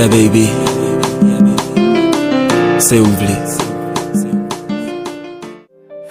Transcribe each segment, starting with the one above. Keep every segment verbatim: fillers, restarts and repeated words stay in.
Yeah, baby. Se ou vle.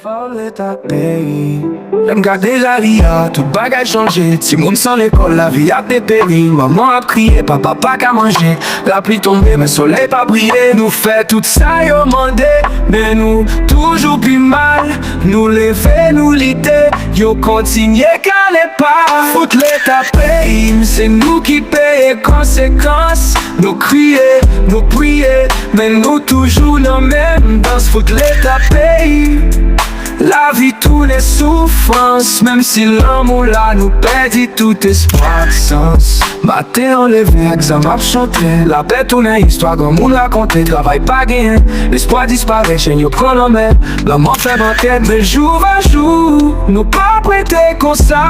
Fò Leta peyi. Lè m gade lari a, tout bagay chanje. Timoun san lekòl, lavi ap deperi. Manman ap kriye, papa pa ka manje. Lapli tonbe, men solèy pa briye. Nou fè tout sa yo mande, men nou toujou pi mal. Nou leve, nou lite, yo kontinye kale pa. Fout Leta peyi m, se nou ki peye konsekans. Nou kriye, nou priye, men nou toujou nan menm dans. Fout Leta peyi m. Lavi tounen soufrans, menm si lanmou la, nou pèdi tout espwa ak sans. Maten an leve ak zam ap chante, lapè tounen istwa granmoun rakonte, travay pa genyen, lespwa disparèt, chenn yo pran lanmè, lanmò fè bankèt, men jou va jou, nou p ap rete konsa.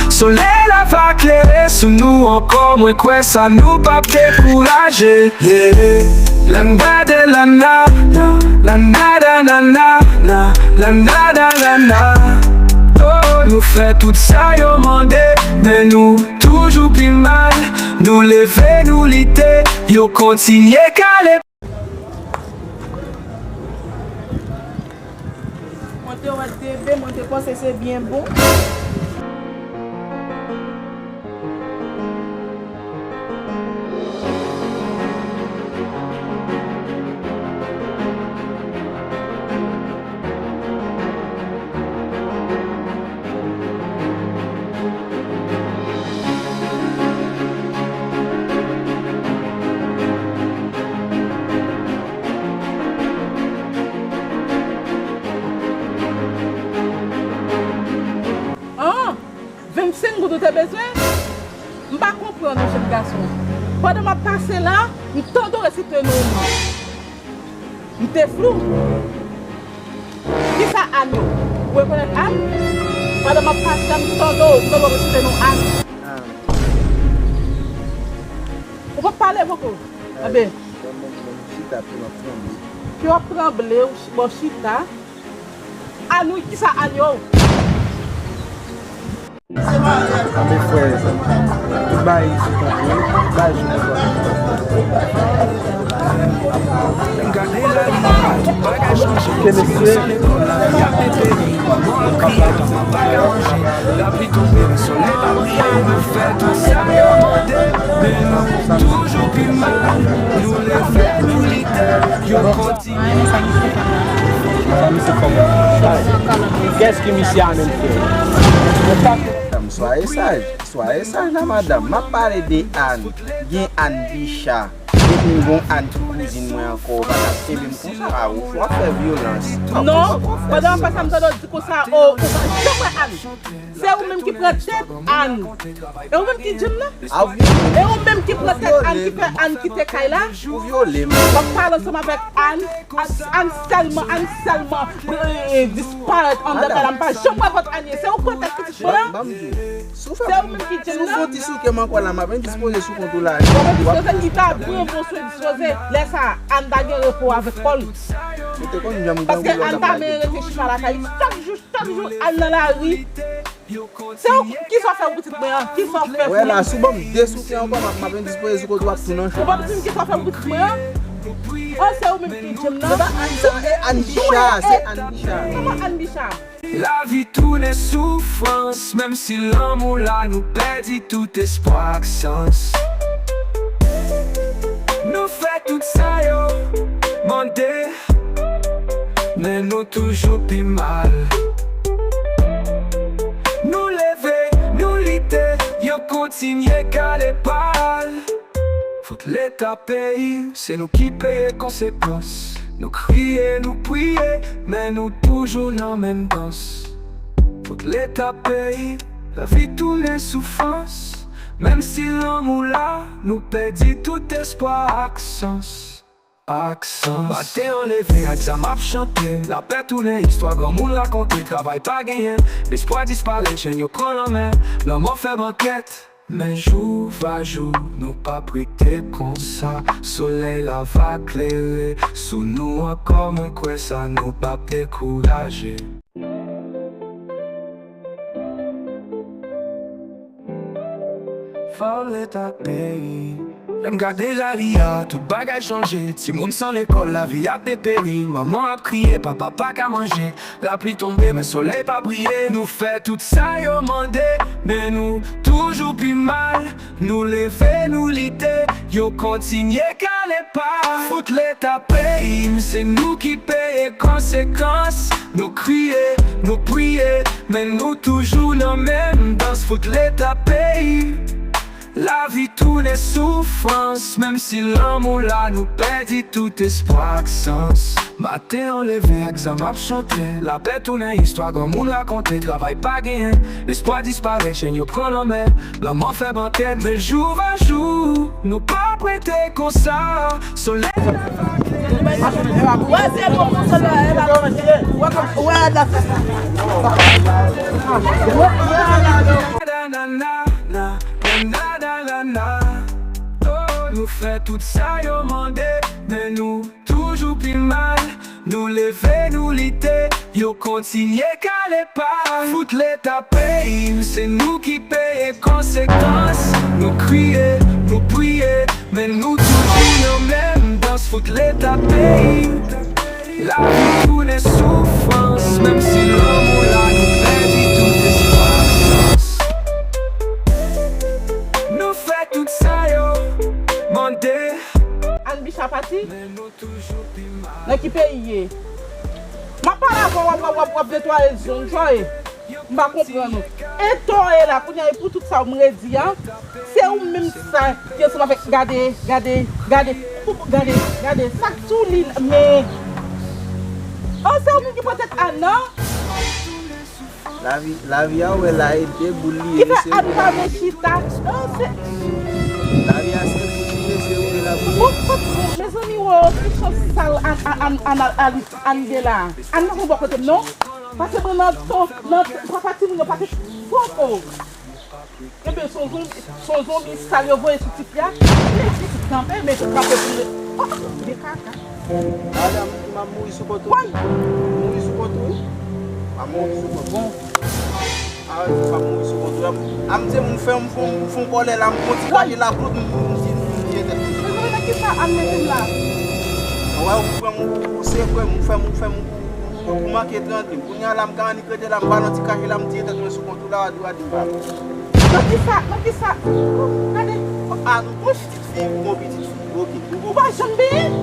Solèy la va klere sou nou ankò, mwen kwè sa, nou p ap dekouraje. Yeah. Lè m gade lana, lana, lana, lana, lana, lana, lana. Oh, nou fè tout sa yo mande, men nou toujou pi mal. Nou leve, nou lite, yo kontinye kale. Mwen te wè D B, mwen te panse se byen bon. An! Vennsenk goud ou te bezwen? M pa konprann ou, jèn gason. Pandan m ap pase la, m tande w resite non m. M te flou. Kisa Ann yo? Ou rekonèt Ann? Pandan m ap pase la, m tande w, m tande w resite non Ann. Ou p ap pale poko? Anben. Ban m, ban m chita, pye m ap tranble. Pye w ap tranble, ou ch-, bon, chita. Ann wi, kisa Ann yo? Anben frè, tout bagay sou kontwòl, bagay sou kontwòl. Ke mesye. Mwen renmen sa misye fè. Sa misye fè. Kès ki misye a menm frè? Madanm, soyez sage, soyez sage la madanm. M ap pale de Ann. Gen Ann Bicha. Epi m gon Ann ki kouzin mwen ankò. Ou pa t ap kenbe m konsa. A, ou, w ap fè vyolans. Non, pandan m ap pase m tande w di konsa, o, ou pa janm wè Ann. Se ou menm ki pran tèt Ann. E ou menm ki di m nan? A, ou vyole m. E ou menm ki pran tèt Ann, ki fè Ann kite kay la? Ou vyole m. W ap pale ansanm avèk Ann, Ann, Ann sèlman, Ann sèlman, eh, disparèt anndan kay la. M pa janm wè kòt Ann ye. Se ou pran tèt pitit mwen an? Ban m di w. Si w fè, si w fè yon ti souke m ankò la, m ap endispoze sou kont ou la. W ap endispoze, li pa pran bon swen dispoze. Lè sa a, Ann ta gen repo avèk kò l. Ou te konn janm grangou lè w t ap lage. Paske Ann ta men rete chita lakay li. Chak jou, chak jou, Ann nan lari. Se ou, kisa w fè pou pitit mwen an? Kisa w fè pou li? Wè la, si w ban m de souke ankò, m ap, m ap endispoze sou kont ou, w ap tou nan cho. Ou p ap di m kisa w fè pou pitit mwen an? O, se ou menm ki di m nan. Se pa Ann sa, e Ann Bicha, se Ann Bicha. Kòman Ann Bicha? Lavi tounen soufrans, menm si lanmou la, nou pèdi tout espwa ak sans. Nou fè tout sa yo mande, men nou toujou pi mal. Nou leve, nou lite, yo kontinye kale pal. Fout Leta peyi, se nou ki peye konsekans. Nou kriye, nou priye, men nou toujou nan menm dans. Fout Leta peyi, lavi tounen soufrans. Menm si lanmou la, nou pèdi tout espwa ak sans. Ak sans. Maten an leve ak zam ap chante. Lapè tounen istwa granmoun rakonte. Travay pa genyen. Lespwa disparèt, chenn yo pran lanmè. Lanmò fè bankèt. Men jou va jou, nou p ap rete konsa. Solèy la va klere sou nou ankò, mwen kwè sa, nou p ap dekouraje. Fò Leta peyi. Lè m gade lari a, tout bagay chanje. Timoun san lekòl, lavi ap deperi. Manman ap kriye, papa pa ka manje. Lapli tonbe, men solèy pa briye. Nou fè tout sa yo mande, men nou toujou pi mal. Nou leve, nou lite, yo kontinye kale pa. Fout Leta peyi m, se nou ki peye konsekans. Nou kriye, nou priye, men nou toujou nan menm dans. Fout Leta peyi m. Lavi tounen soufrans, menm si lanmou la, nou pèdi tout espwa ak sans. Maten an leve ak zam ap chante, lapè tounen istwa granmoun rakonte, travay pa genyen, lespwa disparèt, chenn yo pran lanmè, lanmò fè bantèt, men jou va jou, nou p ap rete konsa, solèy la va klere. Wè, se bon, bon, se lè, e pa, wè, wè, la. Nanana, nanana, nanana. Oh, nou fè tout sa yo mande, men nou toujou pi mal. Nou leve, nou lite, yo kontinye kale pa. Fout Leta peyi m, se nou ki peye konsekans. Nou kriye, nou priye, men nou toujou nan menm dans. Fout Leta peyi m. Lavi tounen soufrans, menm si lanmou la, nou pèdi tout espwa ak sans. Nou fè tout sa yo mande. Ann Bicha pati? Nan ki peyi ye? M ap pale avè w, w ap, w ap, w ap, w ap netwaye zong, sa w ye? M pa konprann ou. E to w ye la, kounye a, e pou tout sa w m redi a, se ou menm sa ki ansanm avèk, gade, gade, gade, gade, gade, sa k sou li, men, oh, se ou menm ki pran tèt Ann nan? Lavi, lavi a, ou wè la, e de boul li ye, se ou. Ki fè Ann pa vle chita? Oh, se. Lavi a, se boul li ye, se ou, e la boul. Bon, bon, bon, mezanmi, wè, ki chans sal Ann, Ann, Ann, Ann, Ann, Ann gen la. Ann pa konn bò kote m, non. Pase mwen nan ton, nan, papa timoun yo pa te fon, oh. Ebyen, se yon zonbi, se yon zonbi sal yo voye sou ti fi a. Men ti fi kanpe, men kanpe pou li. Oh, oh, de kaka. Madanm, m ap mouri sou kont ou. Mouri sou kont ou, wi. M ap mouri sou kont ou. A, m ap mouri sou kont ou. A, m di, m fè, m fè, m fè yon kòlè la, m konn ti kache la, plout, m, m di, m di, tèt. Mezanmi, nan kisa Ann mete m la? Wè, ou pran m, ou se frè m, ou fè m, ou fè m, ou, ou manke tranble m. Kounye a la, m ka annik rete la, m ba l yon ti kache la, m tire tèt mwen sou kont ou la, w a di, w a di m pa. Nan kisa, nan kisa? Gade. A, nou bon pitit fi, bon pitit fi. Oke. Ou pa janm benyen?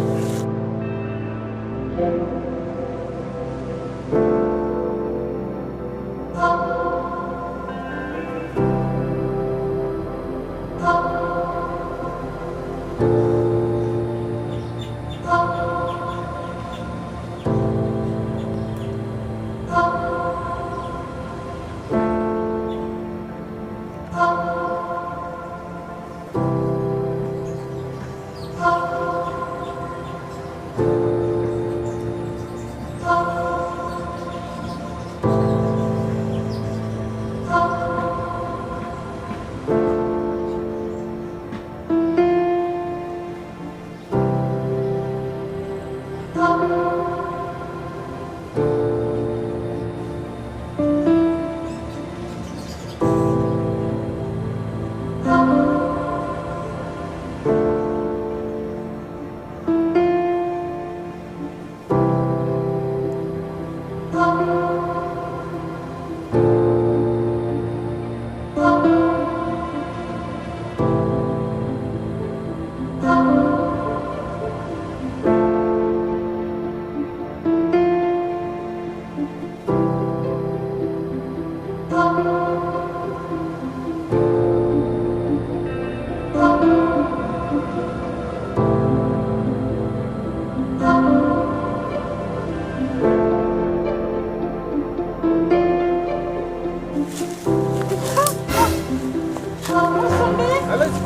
Mwen sonje,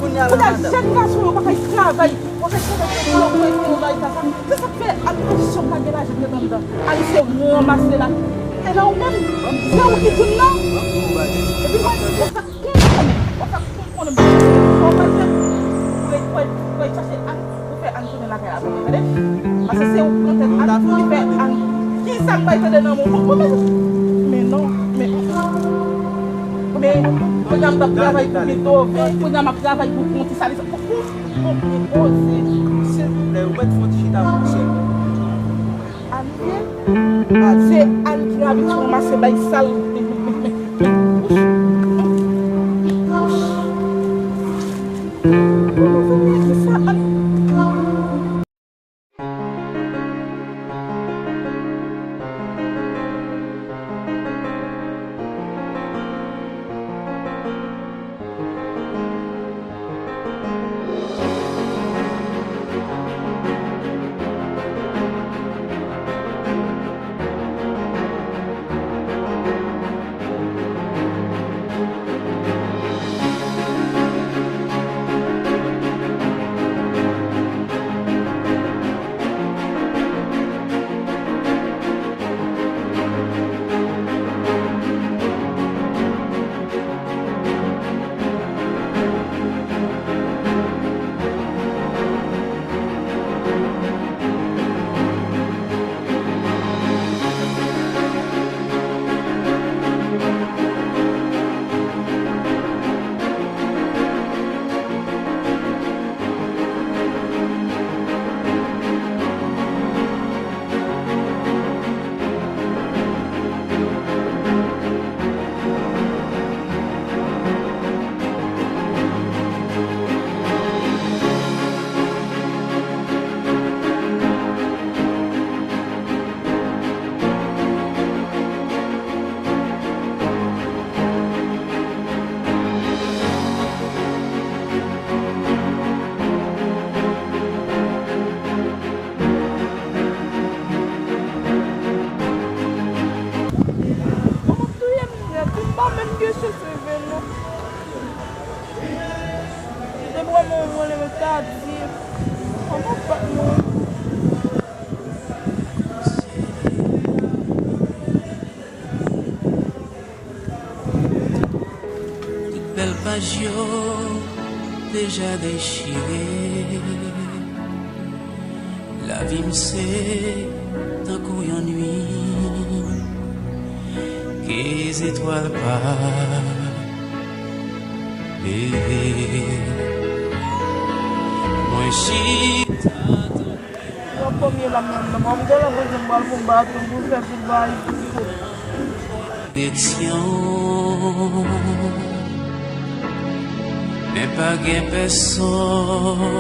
kounye a jèn gason yo pa kay travay, pa kay travay pou yo, pou yo, pou yo bay sa, sa. Se sa k fè Ann pozisyon pa gen lajan nan anndan. Ann se ranmase la. E la ou menm, se ou ki di m nan. Epi mwen, w ap fè konprann, w ap fè konprann, w ap fè, w ap fè, w ap chache Ann pou fè Ann tounen lakay la pou mwen, tande? Paske se ou k pran tèt Ann, ou ki fè Ann. Kisa m bay tande nan men w? Bon, men, men non, men, men, kounye a m t ap travay pou Beethoven, kounye a m ap travay pou Conti, sa li fè. Konpli poze. Silvouplè, ou mèt fè yon ti chita pou mwen, sèlman. Ann ye? Se Ann ki abitye ranmase bay sal. Kòman w touye m nèt? Ou pa menm gen chans rive non. Depi w wè mwen vole, mwen ta di, kòman w bat mwen? Tout bèl paj yo deja dechire. Lavi m se tankou yon nuit ke zetwal pa leve. Mwen chita. Nan premye la menm nan, mwen genlè bezwen m pral pou m baton pou fè tout bagay pou kont. Direksyon, men pa gen pèsonn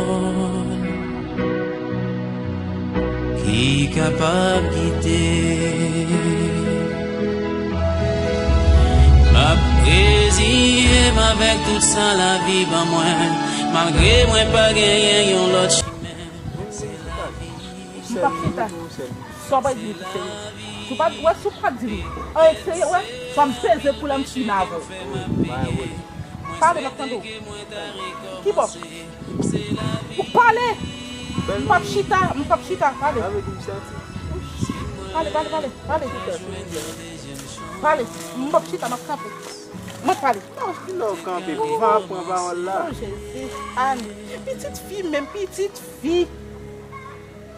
ki kapab gide. M ap reziye m avèk tout sa lavi ban mwen, malgre mwen pa genyen yon lòt chimen. Se lavi. M p ap chita. Sa w pa di m ki serye. Si w pa, wè, si w pa di m anyen ki serye, wè, fò m peze koulè m china avè w. Pale, m ap tande w. Ki bò? Ou pale! M p ap chita, m p ap chita, pale. Pale, pale, pale, pale. Pale, m p ap chita, m ap kanpe. Mwen pale. Non, kilè w kanpe? Va pran pawòl la. Oh, Jezi. Ann. Pitit fi, menm pitit fi.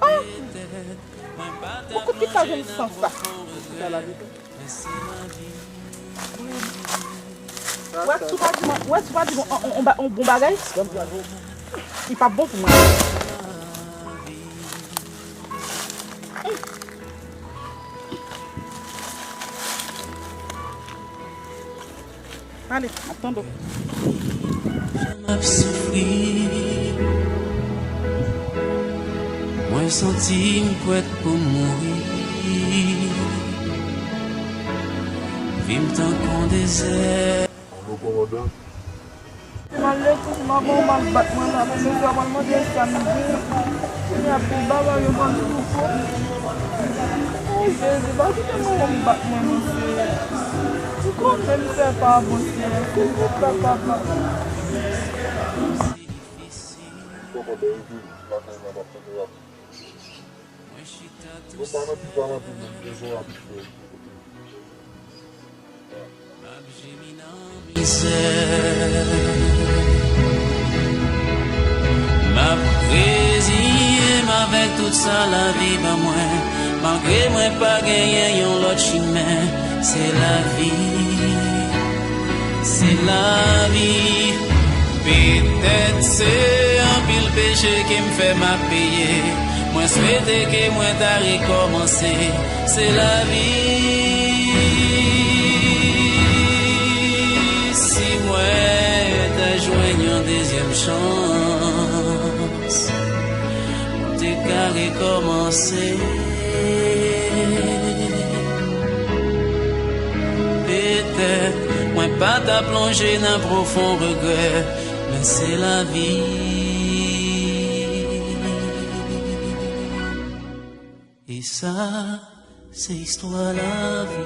Oh! Ou kout ki ta jwenn sans la. Sa la, wè, si w pa di mwen, wè, si w pa di mwen, on, on, on ba-, on bon bagay, li p ap bon pou mwen. Ale, m ap tande w. M ap soufri. Mwen santi m prèt pou m mouri. Vi m tankou yon dezè. Alo, kòmandan. Mwen lekòl, m ap bon, m ap bat mwen la, men mesye a pral mande sa m gen. Kounye a, pi baba yo pral toufe. O Jezi, pa kite manman m bat mwen non, Seyè. Ou konnen m fè pa bon, Seyè. Silvouplè, papa. Kòmandan, rete lakay la, m ap tande w ap. Nou pa nan pi pa nan pi, men m bezwen w abitye. Mizè. M ap reziye m avèk tout sa lavi ban mwen, malgre mwen pa genyen yon lòt chimen. Se lavi, se lavi. Petèt se anpil Cheke m fè m ap peye. Mwen swete ke mwen ta rekòmanse. Se lavi. Si mwen ta jwenn yon dezyèm chans, mwen te ka rekòmanse. Petèt, mwen pa ta plonje nan pwofon regrè. Men se lavi. E sa, se istwa lavi.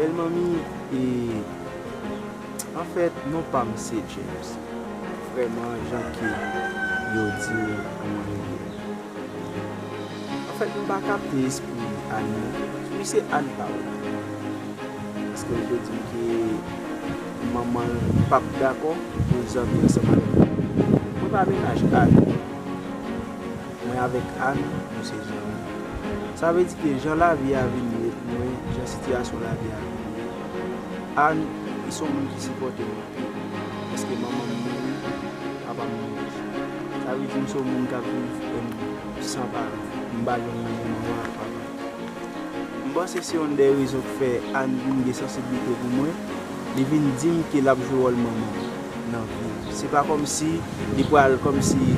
Bèl manmi, e, anfèt, non pa m se James. Vrèman, jan ke yo di l, mwen ye. Anfèt, m pa kapte espri Ann nan. Wi, se Ann pa w. Paske l te di m ke manman l p ap dakò pou l zanmi ansanm avèk mwen. Mwen pa mennaj Ann. Mwen avèk Ann, nou se zanmi. Sa vle di ke jan lavi a vin ye pou mwen, jan sitiyasyon lavi a vin ye, Ann, li se yon moun ki sipòte mwen. Paske manman m mouri, papa m mouri. Sa vle di m se yon moun k ap viv, em, san paran. M pa jwenn manman ak papa. M panse se youn dè rezon k fè Ann vin gen sansiblite pou mwen. Li vin di m ke l ap jwe wòl manman nan vi m. Se pa kòmsi li pral kòmsi.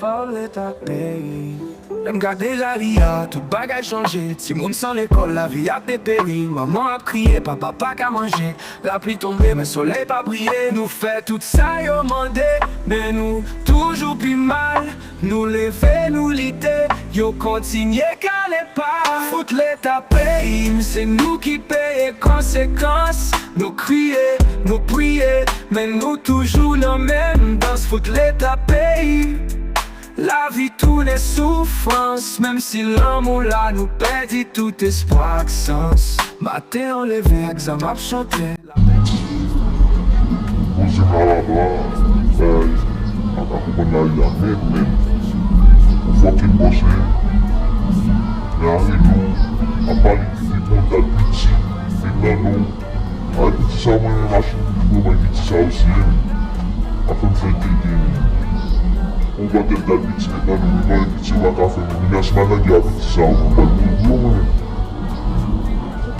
Fò Leta peyi. Lè m gade lari a, tout bagay chanje. Timoun san lekòl, lavi ap deperi. Manman ap kriye, papa pa ka manje. Lapli tonbe, men solèy pa briye. Nou fè tout sa yo mande, men nou toujou pi mal. Nou leve, nou lite, yo kontinye kale pa. Fout Leta peyi m, se nou ki peye konsekans. Nou kriye, nou priye, men nou toujou nan menm dans. Fout Leta peyi. Lavi tounen soufrans, menm si lanmou la nou pèdi tout espwa ak sans. Maten an leve ak zam ap chante. Poze m alaba, bay, pa ka konprann lari a menm, menm. Ou fòk vin bòs wi. Men Arilou ap pale ki pi bon dat piti, pi nan nou. Ay, piti sa mwen renmen machin pou mwen, piti sa osi, wi. Ap fè m fè tete, wi. Ou pa tèt dat piti, men nan nou, wi, mwen piti, ou pa ka fè mwen. Minas Mananga, piti sa, ou pa mouri, mwen.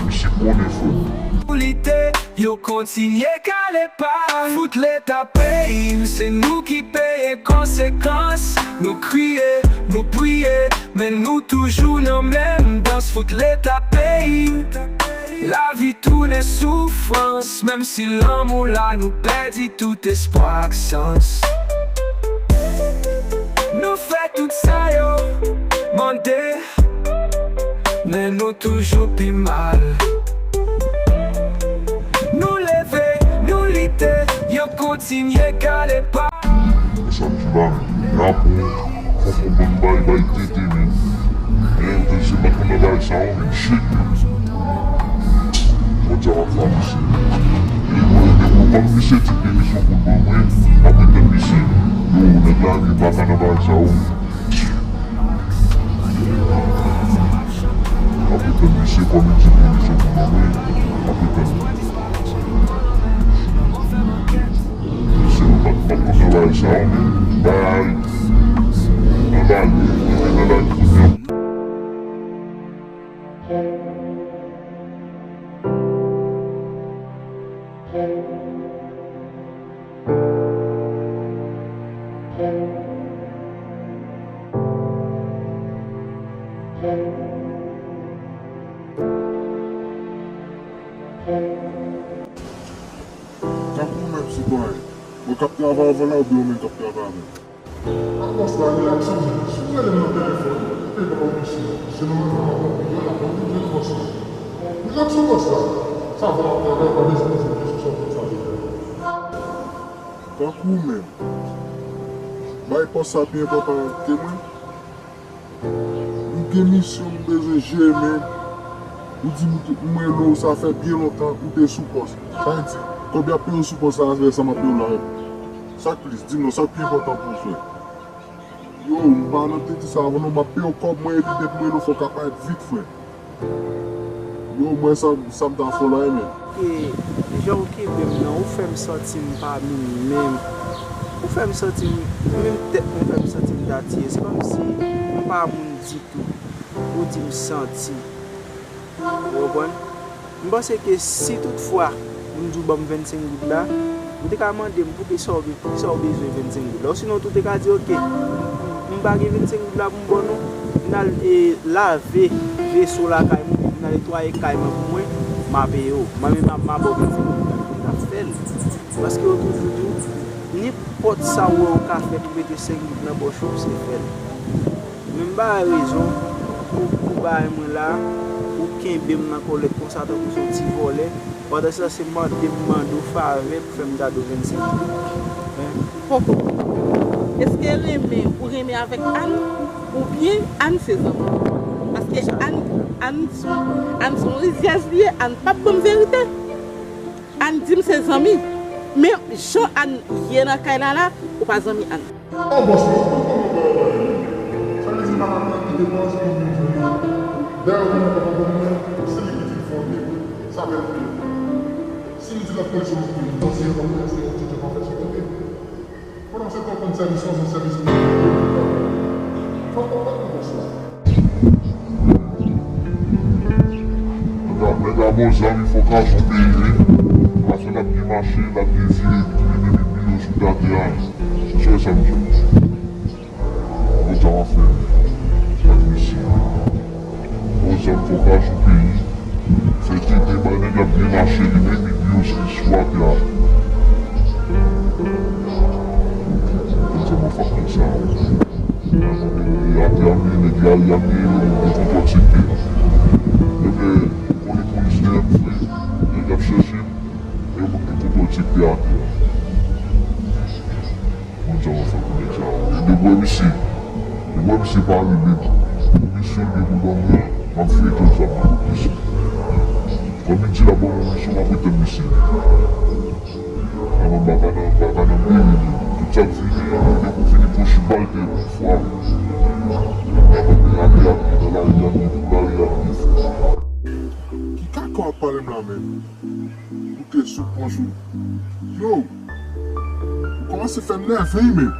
Misye konnen, frè m. Pou lite, yo kontinye kale pa. Fout Leta peyi m, se nou ki peye konsekans. Nou kriye, nou priye, men nou toujou nan menm dans. Fout Leta peyi m. Lavi tounen soufrans, menm si lanmou la nou pèdi tout espwa ak sans. Nou fè tout sa yo mande, men nou toujou pi mal. Nou leve, nou lite, yo kontinye kale pa. Sa m di la, men, drapo, fòk ou konprann bay, bay tete, men. Men, ou te se mèt konn nan bagay sa yo, men, shit, men. Bon, sa va fè misye. E mwen, depi w konn misye, ti demisyon pou l ban mwen, apre tèt misye. Yo, nèg la, li pa ka nan bagay sa yo, men. Apre tèt misye, kòm li di pou misye pou mwen, wi. Apre tèt. Misye, nou pa t, pa t konn nan bagay sa yo, men. Bay. Nan bagay, nan bagay, kounye a. Tankou ou menm, sitwayen, mwen k ap travay avè w la oubyen ou menm k ap travay avè m? A bòs la, rilaks, si w rele m nan telefòn, epi pa yon mesye, se nan mwen fè m ap konpli, yo la, mwen vin jwenn bòs la. Rilaks, bòs la. Sa fè m ap travay, pa bezwen poze m kesyon sa w konn sa w vle fè. Tankou ou menm, bay pòs sa pi enpòtan ke mwen. M gen misyon m bezwen jere, men ou di m, m rele w, sa fè byen lontan ou te sou pòs. Sa vle di, kòb y ap peye w sou pòs la, avè sa m ap peye w la. Sa k plis, di m non, sa k pi enpòtan pou ou, frè? Yo, m pa nan tete sa avan non, m ap peye w kòb mwen, epi depi m rele w, fò w ka parèt vit, frè. Yo, mwen sa, sa m ta fè w la, men. E jan w kenbe m nan, ou fè m santi m pa moun menm. Ou fè m santi m, menm tèt mwen fè m santi m ta tiye. Se kòmsi m pa moun ditou. Ou di m santi. Ou konprann? M panse ke si toutfwa m di w ban m vennsenk goud la, ou te ka mande m pou kisa w, pou kisa w bezwen vennsenk goud la. Osinon tou, ou te ka di, oke, m pa gen vennsenk goud la pou m ba w non. Vin al, e, lave veso lakay mwen, vin al netwaye kay mwen pou mwen, m a peye w. Mwen menm, m a, m a ba w vennsenk goud la, m ap fè l. Paske yo toujou di w, nenpòt sa w wè w ka fè pou mete senk goud nan pòch ou, se fè l. Men m ba rezon pou, pou bagay mwen la, ou kenbe m nan kòlèt konsa tankou se yon ti vòlè. Pandan se tan, se mande m mande w favè pou fè m kado vennsenk goud. Poko. Èske renmen ou renmen avèk Ann? Oubyen Ann se zanmi? Paske Ann, Ann son, Ann son rizyèz li ye, Ann p ap ban m verite. Ann di m se zanmi. Men jan Ann ye nan kay la la, ou pa zanmi Ann. O bòs mwen, ou konn kòman bagay la ye. Sa vle di m pa ka pran ki depans pou m vin jwenn li. Dayè ou menm kòman bon mwen, se li ki di m fè yon depans. Sa bèl pou li. Si m di lòt polisye m ap peye, polisye yo pa peye, se yon ti jan pa fè sou kote. Pandan se tan w konn sèvis mwen, se sèvis mwen. Fò w konprann bòs la. Nèg la, nèg la bon zanmi fòkasyon peyi wi. Paske l ap byen mache, l ap byen vire, li tounen men li bliye sou atè a. Se sa m di w. Bon zanmi fè. Ak misye. Bon zanmi fòkasyon peyi. Fè kite bay nèg la byen mache li menm, li bliye sou atè a. Bon zanmi fòkasyon sa. Atè a bliye nèg la, y ap bliye nèg, yo kontwòl sektè a. Yo fè kole polis nèg, nèg ap chèche, yo kontwòl sektè atè a. Bon, sa w ap fè pou nèg sa yo. Depi w wè misye, depi w wè misye pale menm, pou misyon l gen pou ban mwen, m ap fouye tout zam nan kot misye. Kòm li di l ap ban mwen misyon, m ap ret tann misye. Mwen, m pa ka nan, m pa ka nan meri menm. Tout sa k vini an, depi w fini pwoche bal tè pou fwa. Mwen, m ap ap ap ap nan lari a, pou lari a, pou fwa. Ki kaka w ap pale m la menm? Ou te sou pòch ou. Yo! Ou kòmanse fè m nève wi, men.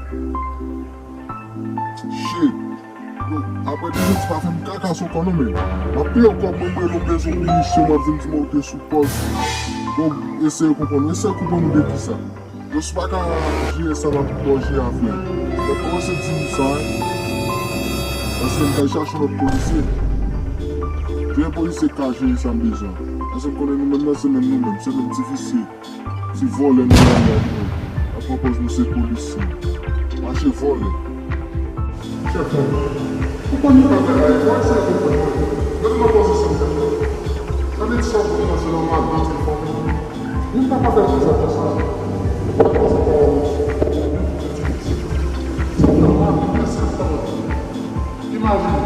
Shit! Yo, apre de jodi pa fè m kaka sou kò non, men. M ap peye w kòb mwen, mwen, nou bezwen pinisyon, w ap vin di m ou te sou pòch. Bon, eseye konprann, eseye konprann ou de kisa. Yo, si w pa ka jere sa, m ap ba w jere avè l. Donk, kòmanse di m sa, wi. Paske m pral chache yon lòt polisye. Gen polisye k ka jere sa m bezwen. Paske m konnen nou menm nan, se menm nou menm, se menm ti visye. Ti vòlè nou ye, nou ap pran pòz nou se polisye. Mache vòlè. Chèf mwen, ou konn yon bagay la, e fò eseye konprann mwen. Mete nan pozisyon m, chèf mwen. Sa vle di sa w konn nan se nan mabit ki fòme. Moun pa ka fè konsa konsa. Ou pa konsa pa wè misye. Sa w nan mabit, mesye, sa w ap di. Imajine,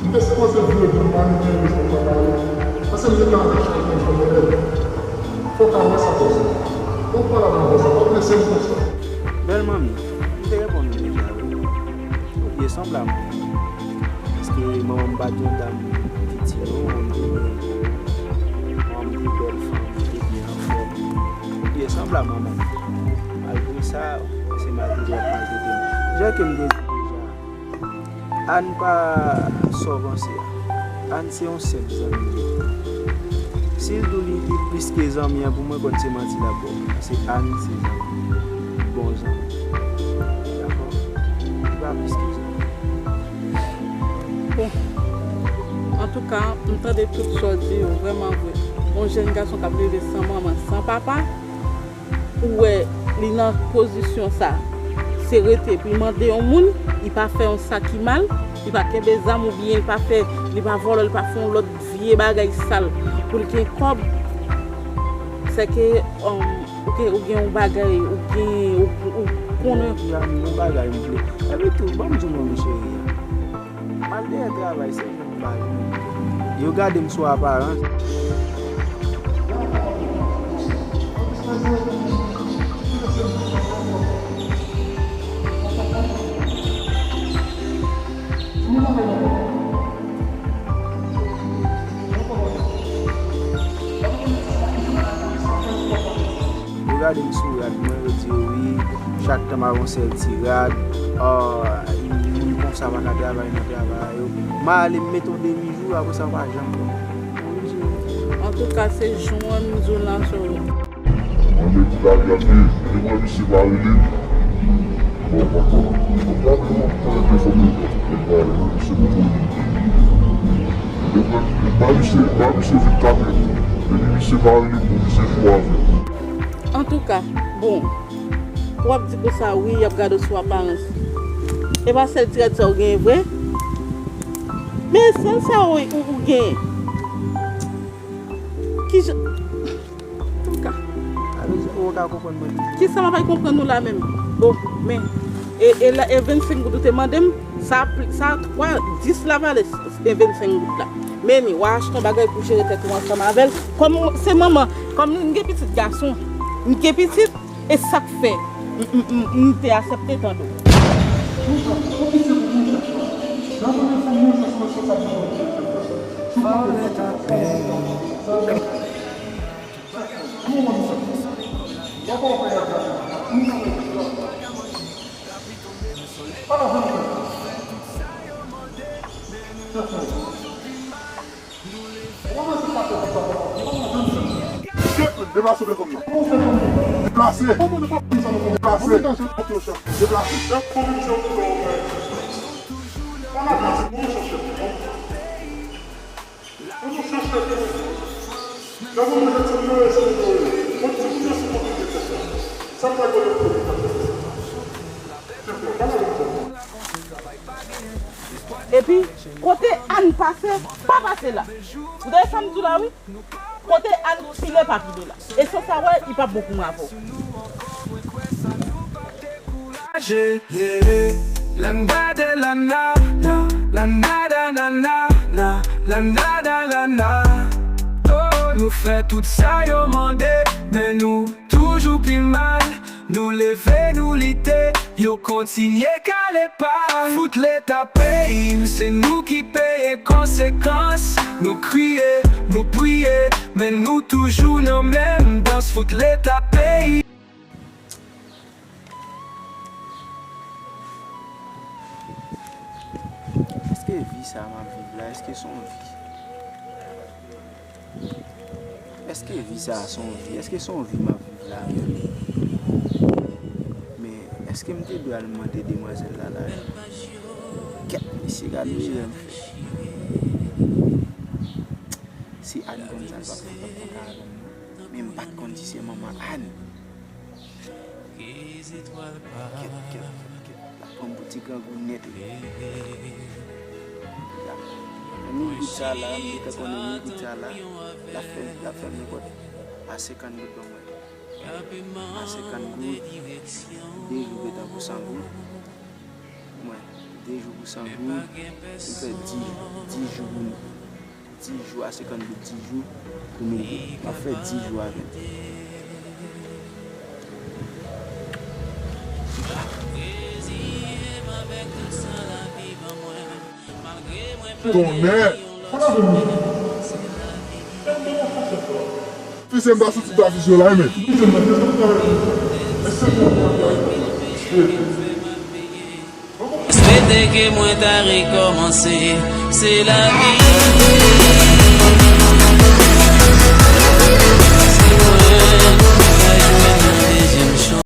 m te sipoze vire pou m pa mete yon responsab la wi. Paske m te nan avèk chanjman jan modèl. Fò w ka wè sa konsa. Donk, pale avè m konsa, pa blese m konsa. Bèl manmi, m te reponn ou deja wi. Ou byen sanble a mwen. Paske manman m pa t yon dam piti non, manman m te byen, manman m te bèl fanm, te byen anfòm. Ou byen sanble a manman m. Malgre sa, se malgre w ap maltrete m. Jan ke m te di deja, Ann pa sa w panse a. Ann se yon senp zanmi m ye. Si l di w li, li plis ke zanmi an, pou mwen konn se manti l ap ba w. Paske Ann se zanmi. Bon zanmi. Dakò? Li pa plis ke zanmi. Bon. Antouka, m tande tout sa w di yo, vrèman vre. Yon jèn gason k ap leve san manman, san papa, ou wè li nan pozisyon sa, se rete pou l mande yon moun, li pa fè yon sa ki mal, li pa kenbe zam oubyen li pa fè, li pa vòlò, li pa fè yon lòt vye bagay sal pou l gen kòb, sèke, um, ou gen, ou gen yon bagay, ou gen, ou, ou konnen. Yon bagay m vle. Epi tou, ban m di w non, cheri. M al dèyè travay, se pou m pa jwenn. Yo gade m sou aparans. Yo gade m sou rad mwen, yo di yo wi, chak tan m ap yon sèl ti rad, ah, moun konsa pa ka travay nan travay yo. M ale m mete yon demi jou, apre sa yo pa janm pran. Antouka, se jan m di w la, so. Mande pou Dali ap viv. Li wè misye pa rele li. Bon, pa bon. Bon, pa bon, pa rele fòm yo. Li pa rele misye pou moun. Ba misye, ba misye vin katrè. Depi misye pa rele pou misye fou avè. Antouka, bon, w ap di konsa, wi, y ap gade w sou aparans. E pa sèl ti rad sa w genyen vre. Men sèl sa w, ou, ou genyen. Kijan? Antouka. Sa vle di ou ka konprann mwen toujou. Kisa m ap konprann ou la menm? Bon, men, e, e la, e vennsenk goud ou te mande m, sa, sa twa, dis la vale, e vennsenk goud la. Men ni, w a achte yon bagay pou jere tèt ou ansanm avè l. Kòm se manman, kòm m gen pitit gason, m gen pitit, e sa k fè m, m, m, m te aksepte tande w. Deplase, deplase. Deplase. Deplase. Epi, kote Ann pase, pa pase la. Ou tande sa m di w la, wi? Kote Ann pile pa pile la. E san sa wè, li p ap bon pou mwen avè w. Landa de la na, na, la na da na na, na, la na da la na. Oh, nou fè tout sa yo mande, men nou toujou pi mal. Nou leve, nou lite, yo kontinye kale pa. Fout leta peyi m, se nou ki peye konsekans. Nou kriye, nou priye, men nou toujou nan menm dans. Fout leta peyi. Èske vi sa m ap viv la, èske se yon vi? Èske vi sa a se yon vi? Èske se yon vi m ap viv la menm? Men, èske m te dwe al mande demwazèl la lajan? Kèt, mesye, gad erè m fè. Si Ann konn sa, l p ap, l p ap konn sa avè m, non. Men m pa t konn si se manman Ann. Kèt, kèt, kèt, kèt. L ap pran m pou ti grangou nèt, wi. Ya. Mil goud sa la, m gentan konnen mil goud sa la. L ap fè, l ap fè m nenpòt a senkant goud ban mwen. A senkant goud, de jou gentan pou san goud. Mwen, de jou pou san goud, m fè dis, dis jou pou dis jou a senkant goud, dis jou pou mil goud. M ap fè dis jou avè l. Tonnè! Fise m pa soti ta vizyon la, men. Swete ke mwen ta rekòmanse, se lavi.